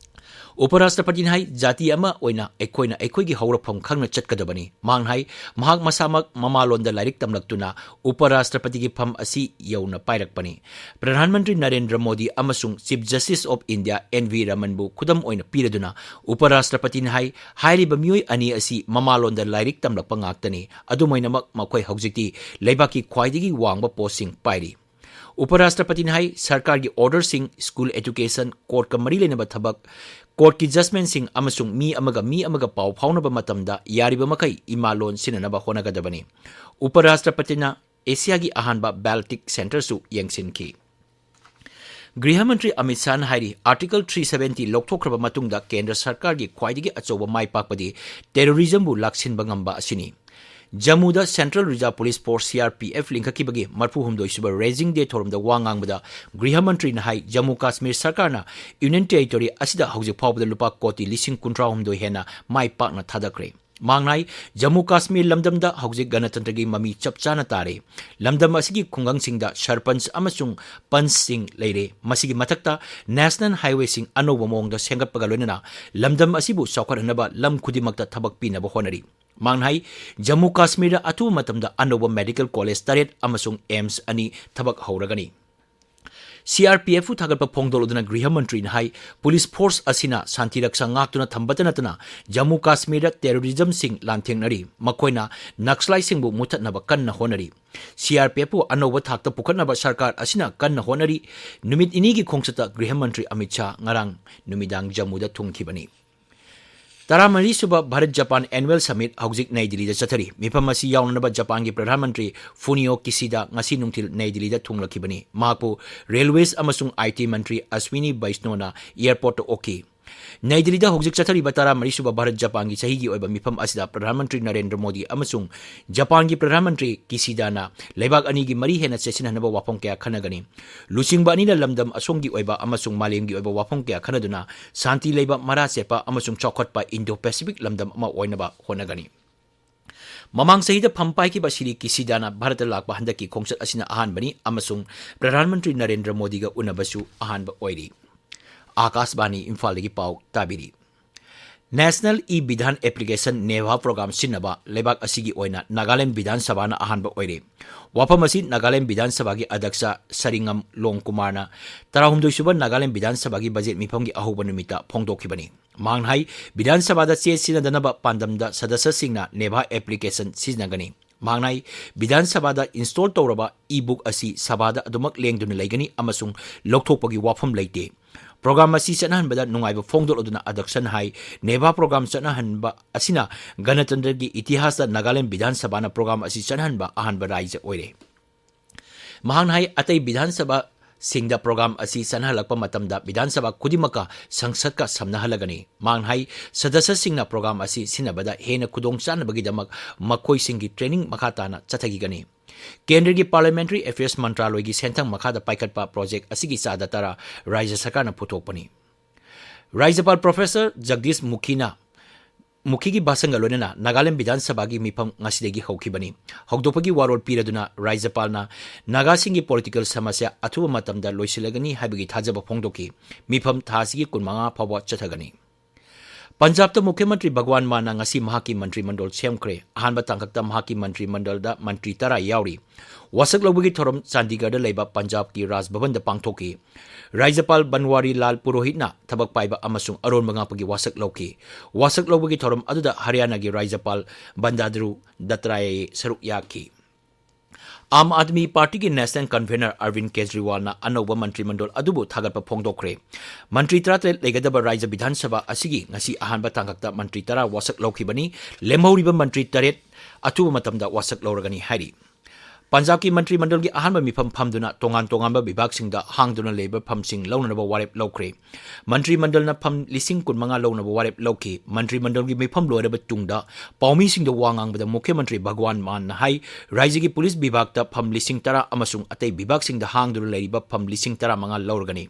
ꯎꯄꯔꯥꯁꯇ꯭ꯔꯄꯇꯤꯅ ꯍꯥꯏ, ꯖꯥꯇꯤ ꯑꯃ ꯑꯣꯏꯅ ꯑꯩꯈꯣꯏꯅ ꯑꯩꯈꯣꯏꯒꯤ ꯍꯧꯔꯛꯐꯝ ꯈꯪꯅ ꯆꯠꯀꯗꯕꯅꯤ꯫ ꯃꯍꯥꯛꯅ ꯍꯥꯏ, ꯃꯍꯥꯛ ꯃꯁꯥꯃꯛ ꯃꯃꯥꯂꯣꯟꯗ ꯂꯥꯏꯔꯤꯛ ꯇꯝꯂꯛꯇꯨꯅ ꯎꯄꯔꯥꯁꯇ꯭ꯔꯄꯇꯤꯒꯤ ꯐꯝ ꯑꯁꯤ ꯌꯧꯅ ꯄꯥꯏꯔꯛꯄꯅꯤ꯫ ꯄ꯭ꯔꯙꯥꯟ ꯃꯟꯇ꯭ꯔꯤ ꯅꯔꯦꯟꯗ꯭ꯔ ꯃꯣꯗꯤ ꯑꯃꯁꯨꯡ Chief Justice of India N V ꯔꯃꯟꯕꯨ ꯈꯨꯗꯝ ꯑꯣꯏꯅ ꯄꯤꯔꯗꯨꯅ ꯎꯄꯔꯥꯁꯇ꯭ꯔꯄꯇꯤꯅ ꯍꯥꯏ, ꯍꯥꯏꯔꯤꯕ ꯃꯤꯑꯣꯏ ꯑꯅꯤ ꯑꯁꯤ ꯃꯃꯥꯂꯣꯟꯗ ꯂꯥꯏꯔꯤꯛ ꯇꯝꯂꯛꯄ ꯉꯥꯛꯇꯅꯤ꯫ ꯑꯗꯨꯝ ꯑꯣꯏꯅꯃꯛ ꯃꯈꯣꯏ ꯍꯧꯖꯤꯛꯇꯤ ꯂꯩꯕꯥꯛꯀꯤ ꯈ꯭ꯋꯥꯏꯗꯒꯤ ꯋꯥꯡꯕ ꯄꯣꯁꯁꯤꯡ ꯄꯥꯏꯔꯤ꯫ ꯎꯄꯔꯥꯁꯇ꯭ꯔꯄꯇꯤꯅ ꯍꯥꯏ, ꯁꯔꯀꯥꯔꯒꯤ orderꯁꯤꯡ, school education, courtꯀ ꯃꯔꯤ ꯂꯩꯅꯕ ꯊꯕꯛ, courtꯀꯤ judgmentꯁꯤꯡ ꯑꯃꯁꯨꯡ ꯃꯤ ꯑꯃꯒ ꯃꯤ ꯑꯃꯒ ꯄꯥꯎ ꯐꯥꯎꯅꯕ ꯃꯇꯝꯗ ꯌꯥꯔꯤꯕ ꯃꯈꯩ ꯏꯃꯥ ꯂꯣꯟ ꯁꯤꯖꯤꯟꯅꯅꯕ ꯍꯣꯠꯅꯒꯗꯕꯅꯤ꯫ ꯎꯄꯔꯥꯁꯇ꯭ꯔꯄꯇꯤꯅ ꯑꯦꯁꯤꯌꯥꯒꯤ ꯑꯍꯥꯟꯕ Baltic Centreꯁꯨ ꯌꯦꯡꯁꯤꯟꯈꯤ꯫ ꯒ꯭ꯔꯤꯍ ꯃꯟꯇ꯭ꯔꯤ ꯑꯃꯤꯠ ꯁꯥꯍꯅ ꯍꯥꯏꯔꯤ, Article three seventy ꯂꯧꯊꯣꯛꯈ꯭ꯔꯕ ꯃꯇꯨꯡꯗ ꯀꯦꯟꯗ꯭ꯔ ꯁꯔꯀꯥꯔꯒꯤ ꯈ꯭ꯋꯥꯏꯗꯒꯤ ꯑꯆꯧꯕ ꯃꯥꯏ ꯄꯥꯛꯄꯗꯤ terrorismꯕꯨ ꯂꯥꯛꯁꯤꯟꯕ ꯉꯝꯕ ꯑꯁꯤꯅꯤ꯫ ꯖꯝꯃꯨꯗ Central Reserve Police Force, C R P F, ꯂꯤꯡꯈꯠꯈꯤꯕꯒꯤ ꯃꯔꯐꯨ ꯍꯨꯝꯗꯣꯏ ꯁꯨꯕ Raising Day ꯊꯧꯔꯝꯗ ꯋꯥ ꯉꯥꯡꯕꯗ ꯒ꯭ꯔꯤꯍ ꯃꯟꯇ꯭ꯔꯤꯅ ꯍꯥꯏ, ꯖꯝꯃꯨ ꯀꯥꯁꯃꯤꯔ ꯁꯔꯀꯥꯔꯅ Union Territory ꯑꯁꯤꯗ ꯍꯧꯖꯤꯛ ꯐꯥꯎꯕꯗ ꯂꯨꯄꯥ ꯀꯣꯇꯤ ꯂꯤꯁꯤꯡ ꯀꯨꯟꯊ꯭ꯔꯥ ꯍꯨꯝꯗꯣꯏ ꯍꯦꯟꯅ ꯃꯥꯏ ꯄꯥꯛꯅ ꯊꯥꯗꯈ꯭ꯔꯦ꯫ ꯃꯍꯥꯛꯅ ꯍꯥꯏ, ꯖꯝꯃꯨ ꯀꯥꯁꯃꯤꯔ ꯂꯝꯗꯝꯗ ꯍꯧꯖꯤꯛ ꯒꯅꯇꯟꯇ꯭ꯔꯒꯤ ꯃꯃꯤ ꯆꯞ ꯆꯥꯅ ꯇꯥꯔꯦ꯫ ꯂꯝꯗꯝ ꯑꯁꯤꯒꯤ ꯈꯨꯡꯒꯪꯁꯤꯡꯗ ꯁꯔꯄꯟꯆ ꯑꯃꯁꯨꯡ ꯄꯟꯆꯁꯤꯡ ꯂꯩꯔꯦ꯫ ꯃꯁꯤꯒꯤ ꯃꯊꯛꯇ National Highwayꯁꯤꯡ ꯑꯅꯧꯕ ꯃꯑꯣꯡꯗ ꯁꯦꯝꯒꯠꯄꯒ ꯂꯣꯏꯅꯅ ꯂꯝꯗꯝ ꯑꯁꯤꯕꯨ ꯆꯥꯎꯈꯠꯍꯟꯅꯕ ꯂꯝ ꯈꯨꯗꯤꯡꯃꯛꯇ ꯊꯕꯛ ꯄꯤꯅꯕ ꯍꯣꯠꯅꯔꯤ꯫ ꯃꯍꯥꯛꯅ ꯍꯥꯏ, ꯖꯝꯃꯨ ꯀꯥꯁꯃꯤꯔꯗ ꯑꯊꯨꯕ ꯃꯇꯝꯗ ꯑꯅꯧꯕ medical college ꯇꯔꯦꯠ ꯑꯃꯁꯨꯡ AIIMS ꯑꯅꯤ ꯊꯕꯛ ꯍꯧꯔꯒꯅꯤ꯫ C R P Fꯄꯨ ꯊꯥꯒꯠꯄ ꯐꯣꯡꯗꯣꯛꯂꯗꯨꯅ ꯒ꯭ꯔꯤꯍ ꯃꯟꯇ꯭ꯔꯤꯅ ꯍꯥꯏ, police force ꯑꯁꯤꯅ ꯁꯥꯟꯇꯤ ꯔꯛꯁꯥ ꯉꯥꯛꯇꯨꯅ ꯊꯝꯕꯇ ꯅꯠꯇꯅ ꯖꯝꯃꯨ ꯀꯥꯁꯃꯤꯔꯗ terrorismꯁꯤꯡ ꯂꯥꯟꯊꯦꯡꯅꯔꯤ꯫ ꯃꯈꯣꯏꯅ Naxaliteꯁꯤꯡꯕꯨ ꯃꯨꯠꯊꯠꯅꯕ ꯀꯟꯅ ꯍꯣꯠꯅꯔꯤ꯫ C R P Fꯄꯨ ꯑꯅꯧꯕ ꯊꯥꯛꯇ ꯄꯨꯈꯠꯅꯕ ꯁꯔꯀꯥꯔ ꯑꯁꯤꯅ ꯀꯟꯅ ꯍꯣꯠꯅꯔꯤ꯫ ꯅꯨꯃꯤꯠ ꯅꯤꯅꯤꯒꯤ ꯈꯣꯡꯆꯠꯇ ꯒ꯭ꯔꯤꯍ ꯃꯟꯇ꯭ꯔꯤ ꯑꯃꯤꯠ ꯁꯥꯍ ꯉꯔꯥꯡ ꯅꯨꯃꯤꯗꯥꯡ ꯖꯝꯃꯨꯗ ꯊꯨꯡꯈꯤꯕꯅꯤ꯫ ꯇꯔꯥꯃꯔꯤ ꯁꯨꯕ ꯚꯥꯔꯠ ꯖꯄꯥꯟ Annual Summit ꯍꯧꯖꯤꯛ ꯅꯩ ꯗꯤꯜꯂꯤꯗ ꯆꯠꯊꯔꯤ꯫ ꯃꯤꯐꯝ ꯑꯁꯤ ꯌꯥꯎꯅꯅꯕ ꯖꯄꯥꯟꯒꯤ ꯄ꯭ꯔꯙꯥꯟ ꯃꯟꯇ꯭ꯔꯤ ꯐꯨꯅꯤꯑꯣ ꯀꯤꯁꯤꯗꯥ ꯉꯁꯤ ꯅꯨꯡꯊꯤꯜ ꯅꯩ ꯗꯤꯜꯂꯤꯗ ꯊꯨꯡꯂꯛꯈꯤꯕꯅꯤ꯫ ꯃꯍꯥꯛꯄꯨ Railways ꯑꯃꯁꯨꯡ I T ꯃꯟꯇ꯭ꯔꯤ ꯑꯁ꯭ꯋꯤꯅꯤ ꯕꯩꯁꯅꯣꯅ airportꯇ ꯑꯣꯛꯈꯤ꯫ ꯅꯩ ꯗꯤꯜꯂꯤꯗ ꯍꯧꯖꯤꯛ ꯆꯠꯊꯔꯤꯕ ꯇꯔꯥꯃꯔꯤ ꯁꯨꯕ ꯚꯥꯔꯠ ꯖꯄꯥꯟꯒꯤ ꯆꯍꯤꯒꯤ ꯑꯣꯏꯕ ꯃꯤꯐꯝ ꯑꯁꯤꯗ ꯄ꯭ꯔꯙꯥꯟ ꯃꯟꯇ꯭ꯔꯤ ꯅꯔꯦꯟꯗ꯭ꯔ ꯃꯣꯗꯤ ꯑꯃꯁꯨꯡ ꯖꯄꯥꯟꯒꯤ ꯄ꯭ꯔꯙꯥꯟ ꯃꯟꯇ꯭ꯔꯤ ꯀꯤꯁꯤꯗꯥꯅ ꯂꯩꯕꯥꯛ ꯑꯅꯤꯒꯤ ꯃꯔꯤ ꯍꯦꯟꯅ ꯆꯦꯠꯁꯤꯟꯍꯟꯅꯕ ꯋꯥꯐꯝ ꯀꯌꯥ ꯈꯟꯅꯒꯅꯤ꯫ ꯂꯨꯆꯤꯡꯕ ꯑꯅꯤꯅ ꯂꯝꯗꯝ ꯑꯁꯣꯝꯒꯤ ꯑꯣꯏꯕ ꯑꯃꯁꯨꯡ ꯃꯥꯂꯦꯝꯒꯤ ꯑꯣꯏꯕ ꯋꯥꯐꯝ ꯀꯌꯥ ꯈꯟꯅꯗꯨꯅ ꯁꯥꯟꯇꯤ ꯂꯩꯕ, ꯃꯔꯥ ꯆꯦꯠꯄ ꯑꯃꯁꯨꯡ ꯆꯥꯎꯈꯠꯄ Indo-Pacific ꯂꯝꯗꯝ ꯑꯃ ꯑꯣꯏꯅꯕ ꯍꯣꯠꯅꯒꯅꯤ꯫ ꯃꯃꯥꯡ ꯆꯍꯤꯗ ꯐꯝ ꯄꯥꯏꯈꯤꯕ ꯁ꯭ꯔꯤ ꯀꯤꯁꯤꯗꯥꯅ ꯚꯥꯔꯠꯇ ꯂꯥꯛꯄ ꯍꯟꯗꯛꯀꯤ ꯈꯣꯡꯆꯠ ꯑꯁꯤꯅ ꯑꯍꯥꯟꯕꯅꯤ ꯑꯃꯁꯨꯡ ꯄ꯭ꯔꯙꯥꯟ ꯃꯟꯇ꯭ꯔꯤ ꯅꯔꯦꯟꯗ꯭ꯔ ꯃꯣꯗꯤꯒ ꯎꯅꯕꯁꯨ ꯑꯍꯥꯟꯕ ꯑꯣꯏꯔꯤ꯫ ꯑꯥꯀꯥꯁꯕꯥꯅꯤ ꯏꯝꯐꯥꯜꯗꯒꯤ ꯄꯥꯎ ꯇꯥꯕꯤꯔꯤ꯫ National E-Vidhan Application, NEVA program ꯁꯤꯖꯤꯟꯅꯕ ꯂꯩꯕꯥꯛ ꯑꯁꯤꯒꯤ ꯑꯣꯏꯅ ꯅꯥꯒꯥꯂꯦꯟ ꯕꯤꯙꯥꯟ ꯁꯚꯥꯅ ꯑꯍꯥꯟꯕ ꯑꯣꯏꯔꯦ꯫ ꯋꯥꯐꯝ ꯑꯁꯤ ꯅꯥꯒꯥꯂꯦꯟ ꯕꯤꯙꯥꯟ ꯁꯚꯥꯒꯤ ꯑꯗ꯭ꯌꯛꯁ ꯁꯔꯤꯉꯝ ꯂꯣꯡꯀꯨꯃꯥꯔꯅ ꯇꯔꯥꯍꯨꯝꯗꯣꯏ ꯁꯨꯕ ꯅꯥꯒꯥꯂꯦꯟ ꯕꯤꯙꯥꯟ ꯁꯚꯥꯒꯤ ꯕꯖꯦꯠ ꯃꯤꯐꯝꯒꯤ ꯑꯍꯧꯕ ꯅꯨꯃꯤꯠꯇ ꯐꯣꯡꯗꯣꯛꯈꯤꯕꯅꯤ꯫ ꯃꯍꯥꯛꯅ ꯍꯥꯏ, ꯕꯤꯙꯥꯟ ꯁꯚꯥꯗ ꯆꯦ ꯁꯤꯖꯤꯟꯅꯗꯅꯕ ꯄꯥꯟꯗꯝꯗ ꯁꯗꯁ꯭ꯌꯁꯤꯡꯅ NEVA application ꯁꯤꯖꯤꯟꯅꯒꯅꯤ꯫ ꯃꯍꯥꯛꯅ ꯍꯥꯏ, ꯕꯤꯙꯥꯟ ꯁꯚꯥꯗ install ꯇꯧꯔꯕ e-book ꯑꯁꯤ ꯁꯚꯥꯗ ꯑꯗꯨꯃꯛ ꯂꯦꯡꯗꯨꯅ ꯂꯩꯒꯅꯤ ꯑꯃꯁꯨꯡ ꯂꯧꯊꯣꯛꯄꯒꯤ ꯋꯥꯐꯝ ꯂꯩꯇꯦ꯫ Program ꯑꯁꯤ ꯆꯠꯅꯍꯟꯕꯗ ꯅꯨꯡꯉꯥꯏꯕ ꯐꯣꯡꯗꯣꯛꯂꯗꯨꯅ ꯑꯗ꯭ꯌꯛꯁꯅ ꯍꯥꯏ, NEVA program ꯆꯠꯅꯍꯟꯕ ꯑꯁꯤꯅ ꯒꯅꯇꯟꯇ꯭ꯔꯒꯤ ꯏꯇꯤꯍꯥꯁꯇ ꯅꯥꯒꯥꯂꯦꯟ ꯕꯤꯙꯥꯟ ꯁꯚꯥꯅ program ꯑꯁꯤ ꯆꯠꯅꯍꯟꯕ ꯑꯍꯥꯟꯕ ꯔꯥꯏꯖ꯭ꯌ ꯑꯣꯏꯔꯦ꯫ ꯃꯍꯥꯛꯅ ꯍꯥꯏ, ꯑꯇꯩ ꯕꯤꯙꯥꯟ ꯁꯚꯥ ꯁꯤꯡꯗ ꯄ꯭ꯔꯣꯒ꯭ꯔꯥꯝ ꯑꯁꯤ ꯆꯠꯅꯍꯜꯂꯛꯄ ꯃꯇꯝꯗ ꯕꯤꯙꯥꯟ ꯁꯚꯥ ꯈꯨꯗꯤꯡꯃꯛꯀ ꯁꯪꯁꯠꯀ ꯁꯝꯅꯍꯜꯂꯒꯅꯤ꯫ ꯃꯍꯥꯛꯅ ꯍꯥꯏ, ꯁꯗꯁ꯭ꯌꯁꯤꯡꯅ ꯄ꯭ꯔꯣꯒ꯭ꯔꯥꯝ ꯑꯁꯤ ꯁꯤꯖꯤꯟꯅꯕꯗ ꯍꯦꯟꯅ ꯈꯨꯗꯣꯡꯆꯥꯅꯕꯒꯤꯗꯃꯛ ꯃꯈꯣꯏꯁꯤꯡꯒꯤ ꯇ꯭ꯔꯦꯅꯤꯡ ꯃꯈꯥ ꯇꯥꯅ ꯆꯠꯊꯈꯤꯒꯅꯤ꯫ ꯀꯦꯟꯗ꯭ꯔꯒꯤ ꯄꯥꯔꯂꯤꯌꯥꯃꯦꯟꯇꯔꯤ ꯑꯦꯐꯤꯌꯔꯁ ꯃꯟꯇ꯭ꯔꯥꯂꯣꯏꯒꯤ ꯁꯦꯟꯊꯪ ꯃꯈꯥꯗ ꯄꯥꯏꯈꯠꯄ ꯄ꯭ꯔꯣꯖꯦꯛ ꯑꯁꯤꯒꯤ ꯆꯥꯗ ꯇꯔꯥ ꯔꯥꯖ꯭ꯌ ꯁꯔꯀꯥꯔꯅ ꯄꯨꯊꯣꯛꯄꯅꯤ꯫ ꯔꯥꯖ꯭ꯌꯄꯥꯜ ꯄ꯭ꯔꯣꯐꯦꯁꯔ ꯖꯒꯗꯤꯁ ꯃꯨꯈꯤꯅ, ꯃꯨꯈꯤꯒꯤ ꯚꯥꯁꯟꯒ ꯂꯣꯏꯅꯅ ꯅꯥꯒꯥꯂꯦꯟ ꯕꯤꯙꯥꯟ ꯁꯚꯥꯒꯤ ꯃꯤꯐꯝ ꯉꯁꯤꯗꯒꯤ ꯍꯧꯈꯤꯕꯅꯤ꯫ ꯍꯧꯗꯣꯛꯄꯒꯤ ꯋꯥꯔꯣꯜ ꯄꯤꯔꯗꯨꯅ ꯔꯥꯖ꯭ꯌꯄꯥꯜꯅ ꯅꯥꯒꯥꯁꯤꯡꯒꯤ ꯄꯣꯂꯤꯇꯤꯀꯦꯜ ꯁꯃꯁ꯭ꯌꯥ ꯑꯊꯨꯕ ꯃꯇꯝꯗ ꯂꯣꯏꯁꯤꯜꯂꯒꯅꯤ ꯍꯥꯏꯕꯒꯤ ꯊꯥꯖꯕ ꯐꯣꯡꯗꯣꯛꯈꯤ꯫ ꯃꯤꯐꯝ ꯊꯥ ꯑꯁꯤꯒꯤ ꯀꯨꯟꯃꯉꯥ ꯐꯥꯎꯕ ꯆꯠꯊꯒꯅꯤ꯫ ꯄꯟꯖꯥꯕꯇ ꯃꯨꯈ꯭ꯌ ꯃꯟꯇ꯭ꯔꯤ ꯚꯒꯋꯥꯟ ꯃꯥꯟꯅ ꯉꯁꯤ ꯃꯍꯥꯛꯀꯤ ꯃꯟꯇ꯭ꯔꯤ ꯃꯟꯗꯣꯜ ꯁꯦꯝꯈ꯭ꯔꯦ꯫ ꯑꯍꯥꯟꯕ ꯇꯥꯡꯀꯛꯇ ꯃꯍꯥꯛꯀꯤ ꯃꯟꯇ꯭ꯔꯤ ꯃꯟꯗꯜꯗ ꯃꯟꯇ꯭ꯔꯤ ꯇꯔꯥ ꯌꯥꯎꯔꯤ꯫ ꯋꯥꯁꯛ ꯂꯧꯕꯒꯤ ꯊꯧꯔꯝ ꯆꯥꯟꯗꯤꯒꯔꯗ ꯂꯩꯕ ꯄꯟꯖꯥꯕꯀꯤ ꯔꯥꯖ ꯚꯕꯟꯗ ꯄꯥꯡꯊꯣꯛꯈꯤ꯫ ꯔꯥꯖ꯭ꯌꯄꯥꯜ ꯕꯟꯋꯥꯔꯤ ꯂꯥꯜ ꯄꯨꯔꯣꯍꯤꯠꯅ ꯊꯕꯛ ꯄꯥꯏꯕ ꯑꯃꯁꯨꯡ ꯑꯔꯣꯟꯕ ꯉꯥꯛꯄꯒꯤ ꯋꯥꯁꯛ ꯂꯧꯈꯤ꯫ ꯋꯥꯁꯛ ꯂꯧꯕꯒꯤ ꯊꯧꯔꯝ ꯑꯗꯨꯗ ꯍꯔꯤꯌꯥꯅꯥꯒꯤ ꯔꯥꯖ꯭ꯌꯄꯥꯜ ꯕꯟꯗꯥꯗꯔꯨ ꯗꯠꯇ꯭ꯔꯥꯌꯦ ꯁꯔꯨꯛ ꯌꯥꯈꯤ꯫ ꯑꯥꯝ ꯑꯥꯗꯃꯤ ꯄꯥꯔꯇꯤꯒꯤ ꯅꯦꯁꯅꯦꯜ ꯀꯟꯚꯦꯅꯔ ꯑꯔꯕꯤꯟ ꯀꯦꯖ꯭ꯔꯤꯋꯥꯜꯅ ꯑꯅꯧꯕ ꯃꯟꯇ꯭ꯔꯤ ꯃꯟꯗꯣꯜ ꯑꯗꯨꯕꯨ ꯊꯥꯒꯠꯄ ꯐꯣꯡꯗꯣꯛꯈ꯭ꯔꯦ꯫ ꯃꯟꯇ꯭ꯔꯤ ꯇꯔꯥꯇꯔꯦꯠ ꯂꯩꯒꯗꯕ ꯔꯥꯖ꯭ꯌ ꯕꯤꯙꯥꯟ ꯁꯚꯥ ꯑꯁꯤꯒꯤ ꯉꯁꯤ ꯑꯍꯥꯟꯕ ꯇꯥꯡꯀꯛꯇ ꯃꯟꯇ꯭ꯔꯤ ꯇꯔꯥ ꯋꯥꯁꯛ ꯂꯧꯈꯤꯕꯅꯤ꯫ ꯂꯦꯝꯍꯧꯔꯤꯕ ꯃꯟꯇ꯭ꯔꯤ ꯇꯔꯦꯠ ꯑꯊꯨꯕ ꯃꯇꯝꯗ ꯋꯥꯁꯛ ꯂꯧꯔꯒꯅꯤ ꯍꯥꯏꯔꯤ꯫ ꯄꯟꯖꯥꯕꯀꯤ ꯃꯟꯇ꯭ꯔꯤ ꯃꯟꯗꯜꯒꯤ ꯑꯍꯥꯟꯕ ꯃꯤꯐꯝ ꯐꯝꯗꯨꯅ ꯇꯣꯉꯥꯟ ꯇꯣꯉꯥꯟꯕ ꯕꯤꯚꯥꯒꯁꯤꯡꯗ ꯍꯥꯡꯗꯨꯅ ꯂꯩꯕ ꯐꯝꯁꯤꯡ ꯂꯧꯅꯅꯕ ꯋꯥꯔꯦꯞ ꯂꯧꯈ꯭ꯔꯦ꯫ ꯃꯟꯇ꯭ꯔꯤ ꯃꯟꯗꯜꯅ ꯐꯝ ꯂꯤꯁꯤꯡ ꯀꯨꯟꯃꯉꯥ ꯂꯧꯅꯕ ꯋꯥꯔꯦꯞ ꯂꯧꯈꯤ꯫ ꯃꯟꯇ꯭ꯔꯤ ꯃꯟꯗꯜꯒꯤ ꯃꯤꯐꯝ ꯂꯣꯏꯔꯕ ꯇꯨꯡꯗ ꯄꯥꯎꯃꯤꯁꯤꯡꯗ ꯋꯥ ꯉꯥꯡꯕꯗ ꯃꯨꯈ꯭ꯌ ꯃꯟꯇ꯭ꯔꯤ ꯚꯒꯋꯥꯟ ꯃꯥꯟꯅ ꯍꯥꯏ, ꯔꯥꯖ꯭ꯌꯒꯤ ꯄꯨꯂꯤꯁ ꯕꯤꯚꯥꯒꯇ ꯐꯝ ꯂꯤꯁꯤꯡ ꯇꯔꯥ ꯑꯃꯁꯨꯡ ꯑꯇꯩ ꯕꯤꯚꯥꯒꯁꯤꯡꯗ ꯍꯥꯡꯗꯨꯅ ꯂꯩꯔꯤꯕ ꯐꯝ ꯂꯤꯁꯤꯡ ꯇꯔꯥꯃꯉꯥ ꯂꯧꯔꯒꯅꯤ꯫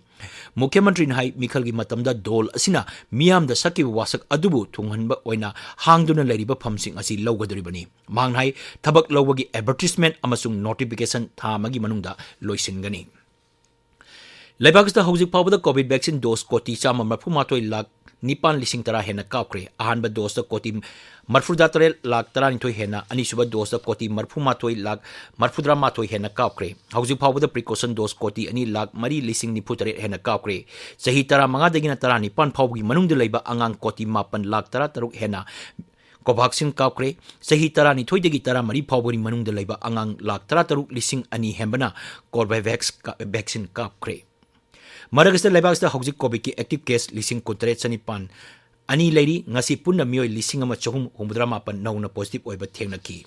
ꯃꯨꯈ꯭ꯌ ꯃꯟꯇ꯭ꯔꯤꯅ ꯍꯥꯏ, ꯃꯤꯈꯜꯒꯤ ꯃꯇꯝꯗ ꯗꯣꯜ ꯑꯁꯤꯅ ꯃꯤꯌꯥꯝꯗ ꯁꯛꯈꯤꯕ ꯋꯥꯁꯛ ꯑꯗꯨꯕꯨ ꯊꯨꯡꯍꯟꯕ ꯑꯣꯏꯅ ꯍꯥꯡꯗꯨꯅ ꯂꯩꯔꯤꯕ ꯐꯝꯁꯤꯡ ꯑꯁꯤ ꯂꯧꯒꯗꯧꯔꯤꯕꯅꯤ꯫ ꯃꯍꯥꯛꯅ ꯍꯥꯏ, ꯊꯕꯛ ꯂꯧꯕꯒꯤ ꯑꯦꯗꯚꯔꯇꯤꯁꯃꯦꯟꯠ ꯑꯃꯁꯨꯡ ꯅꯣꯇꯤꯐꯤꯀꯦꯁꯟ ꯊꯥ ꯑꯃꯒꯤ ꯃꯅꯨꯡꯗ ꯂꯣꯏꯁꯤꯟꯒꯅꯤ꯫ ꯂꯩꯕꯥꯛ ꯑꯁꯤꯗ ꯍꯧꯖꯤꯛ ꯐꯥꯎꯕꯗ ꯀꯣꯚꯤꯗ ꯚꯦꯛꯁꯤꯟ ꯗꯣꯁ ꯀꯣꯇꯤ ꯆꯥꯝꯃ ꯃꯔꯐꯨ ꯃꯥꯊꯣꯏ ꯂꯥꯈ ꯅꯤꯄꯥꯟ ꯂꯤꯁꯤꯡ ꯇꯔꯥ ꯍꯦꯟꯅ ꯀꯥꯞꯈ꯭ꯔꯦ꯫ ꯑꯍꯥꯟꯕ ꯗꯣꯁꯇ ꯀꯣꯇꯤ ꯃꯔꯐꯨꯇꯔꯦꯠ ꯂꯥꯈ ꯇꯔꯥꯅꯤꯊꯣꯏ ꯍꯦꯟꯅ, ꯑꯅꯤꯁꯨꯕ ꯗꯣꯁꯇ ꯀꯣꯇꯤ ꯃꯔꯐꯨ ꯃꯥꯊꯣꯏ ꯂꯥꯈ ꯃꯔꯐꯨꯇꯔꯥ ꯃꯥꯊꯣꯏ ꯍꯦꯟꯅ ꯀꯥꯞꯈ꯭ꯔꯦ꯫ ꯍꯧꯖꯤꯛ ꯐꯥꯎꯕꯗ ꯄ꯭ꯔꯤꯀꯣꯁꯟ ꯗꯣꯁ ꯀꯣꯇꯤ ꯑꯅꯤ ꯂꯥꯈ ꯃꯔꯤ ꯂꯤꯁꯤꯡ ꯅꯤꯐꯨꯇꯔꯦꯠ ꯍꯦꯟꯅ ꯀꯥꯞꯈ꯭ꯔꯦ꯫ ꯆꯍꯤ ꯇꯔꯥꯃꯉꯥꯗꯒꯤꯅ ꯇꯔꯥꯅꯤꯄꯥꯟ ꯐꯥꯎꯕꯒꯤ ꯃꯅꯨꯡꯗ ꯂꯩꯕ ꯑꯉꯥꯡ ꯀꯣꯇꯤ ꯃꯥꯄꯟ ꯂꯥꯈ ꯇꯔꯥꯇꯔꯨꯛ ꯍꯦꯟꯅ ꯀꯣꯚꯥꯛꯁꯤꯟ ꯀꯥꯞꯈ꯭ꯔꯦ꯫ ꯆꯍꯤ ꯇꯔꯥꯅꯤꯊꯣꯏꯗꯒꯤ ꯇꯔꯥꯃꯔꯤ ꯐꯥꯎꯕꯒꯤ ꯃꯅꯨꯡꯗ ꯂꯩꯕ ꯑꯉꯥꯡ ꯂꯥꯈ ꯇꯔꯥꯇꯔꯨꯛ ꯂꯤꯁꯤꯡ ꯑꯅꯤ ꯍꯦꯟꯕꯅ ꯀꯣꯔꯕꯦꯚꯦꯛꯁ ꯀꯥ-, ꯚꯦꯛꯁꯤꯟ ꯀꯥꯞꯈ꯭ꯔꯦ꯫ ꯃꯔꯛ ꯑꯁꯤꯗ ꯂꯩꯕꯥꯛ ꯑꯁꯤꯗ ꯍꯧꯖꯤꯛ ꯀꯣꯚꯤꯗꯀꯤ ꯑꯦꯛꯇꯤꯚ ꯀꯦꯁ ꯂꯤꯁꯤꯡ ꯀꯨꯟꯇꯔꯦꯠ ꯆꯅꯤꯄꯥꯟ ꯑꯅꯤ ꯂꯩꯔꯤ꯫ ꯉꯁꯤ ꯄꯨꯟꯅ ꯃꯤꯑꯣꯏ ꯂꯤꯁꯤꯡ ꯑꯃ ꯆꯍꯨꯝ ꯍꯨꯝꯐꯨꯇꯔꯥ ꯃꯥꯄꯟ ꯅꯧꯅ ꯄꯣꯖꯤꯇꯤꯚ ꯑꯣꯏꯕ ꯊꯦꯡꯅꯈꯤ꯫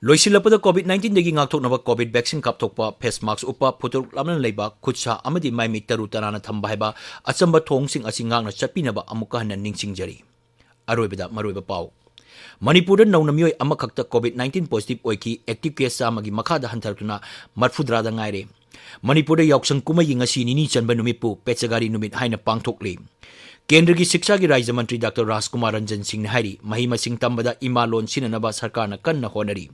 ꯂꯣꯏꯁꯤꯜꯂꯛꯄꯗ COVID nineteenꯗꯒꯤ ꯉꯥꯛꯊꯣꯛꯅꯕ COVID vaccine ꯀꯥꯞꯊꯣꯛꯄ, face mask ꯎꯞꯄ, ꯐꯨꯇꯣꯔꯣꯛ ꯂꯥꯞꯅ ꯂꯩꯕ, ꯈꯨꯠ ꯁꯥ ꯑꯃꯗꯤ ꯃꯥꯏ ꯃꯤꯠ ꯇꯔꯨ ꯇꯅꯥꯟꯅ ꯊꯝꯕ ꯍꯥꯏꯕ ꯑꯆꯝꯕ ꯊꯧꯑꯣꯡꯁꯤꯡ ꯑꯁꯤ ꯉꯥꯛꯅ ꯆꯠꯄꯤꯅꯕ ꯑꯃꯨꯛꯀ ꯍꯟꯅ ꯅꯤꯡꯁꯤꯡꯖꯔꯤ꯫ ꯑꯔꯣꯏꯕꯗ ꯃꯔꯨꯑꯣꯏꯕ ꯄꯥꯎ꯫ ꯃꯅꯤꯄꯨꯔꯗ ꯅꯧꯅ ꯃꯤꯑꯣꯏ ꯑꯃꯈꯛꯇ COVID nineteen positive ꯑꯣꯏꯈꯤ, active case ꯆꯥꯝꯃꯒꯤ ꯃꯈꯥꯗ ꯍꯟꯊꯔꯛꯇꯨꯅ ꯃꯔꯤꯐꯨꯇꯔꯥꯗ ꯉꯥꯏꯔꯦ꯫ ꯃꯅꯤꯄꯨꯔꯗ ꯌꯥꯎꯁꯪ ꯀꯨꯝꯍꯩꯒꯤ ꯉꯁꯤ ꯅꯤꯅꯤ ꯆꯟꯕ ꯅꯨꯃꯤꯠꯄꯨ ꯄꯦꯆꯒꯥꯔꯤ ꯅꯨꯃꯤꯠ ꯍꯥꯏꯅ ꯄꯥꯡꯊꯣꯛꯂꯤ꯫ ꯀꯦꯟꯗ꯭ꯔꯒꯤ ꯁꯤꯛꯁꯥꯒꯤ ꯔꯥꯖ꯭ꯌ ꯃꯟꯇ꯭ꯔꯤ ꯗꯥꯛꯇꯔ ꯔꯥꯖꯀꯨꯃꯥꯔ ꯔꯟꯖꯟ ꯁꯤꯡꯅ ꯍꯥꯏꯔꯤ, ꯃꯍꯩ ꯃꯁꯤꯡ ꯇꯝꯕꯗ ꯏꯃꯥ ꯂꯣꯟ ꯁꯤꯖꯤꯟꯅꯅꯕ ꯁꯔꯀꯥꯔꯅ ꯀꯟꯅ ꯍꯣꯠꯅꯔꯤ꯫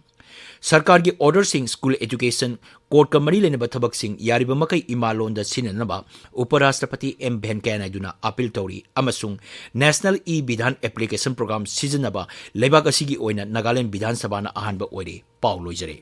ꯁꯔꯀꯥꯔꯒꯤ orderꯁꯤꯡ, school education, courtꯀ ꯃꯔꯤ ꯂꯩꯅꯕ ꯊꯕꯛꯁꯤꯡ ꯌꯥꯔꯤꯕ ꯃꯈꯩ ꯏꯃꯥ ꯂꯣꯟꯗ ꯁꯤꯖꯤꯟꯅꯅꯕ ꯎꯄꯔꯥꯁꯇ꯭ꯔꯄꯇꯤ ꯑꯦꯝ ꯚꯦꯟꯀꯌꯥ ꯅꯥꯏꯗꯨꯅ appeal ꯇꯧꯔꯤ ꯑꯃꯁꯨꯡ National e-Vidhan Application Program ꯁꯤꯖꯤꯟꯅꯕ ꯂꯩꯕꯥꯛ ꯑꯁꯤꯒꯤ ꯑꯣꯏꯅ ꯅꯥꯒꯥꯂꯦꯟꯗ ꯕꯤꯙꯥꯟ ꯁꯚꯥꯅ ꯑꯍꯥꯟꯕ ꯑꯣꯏꯔꯦ꯫ ꯄꯥꯎ ꯂꯣꯏꯖꯔꯦ꯫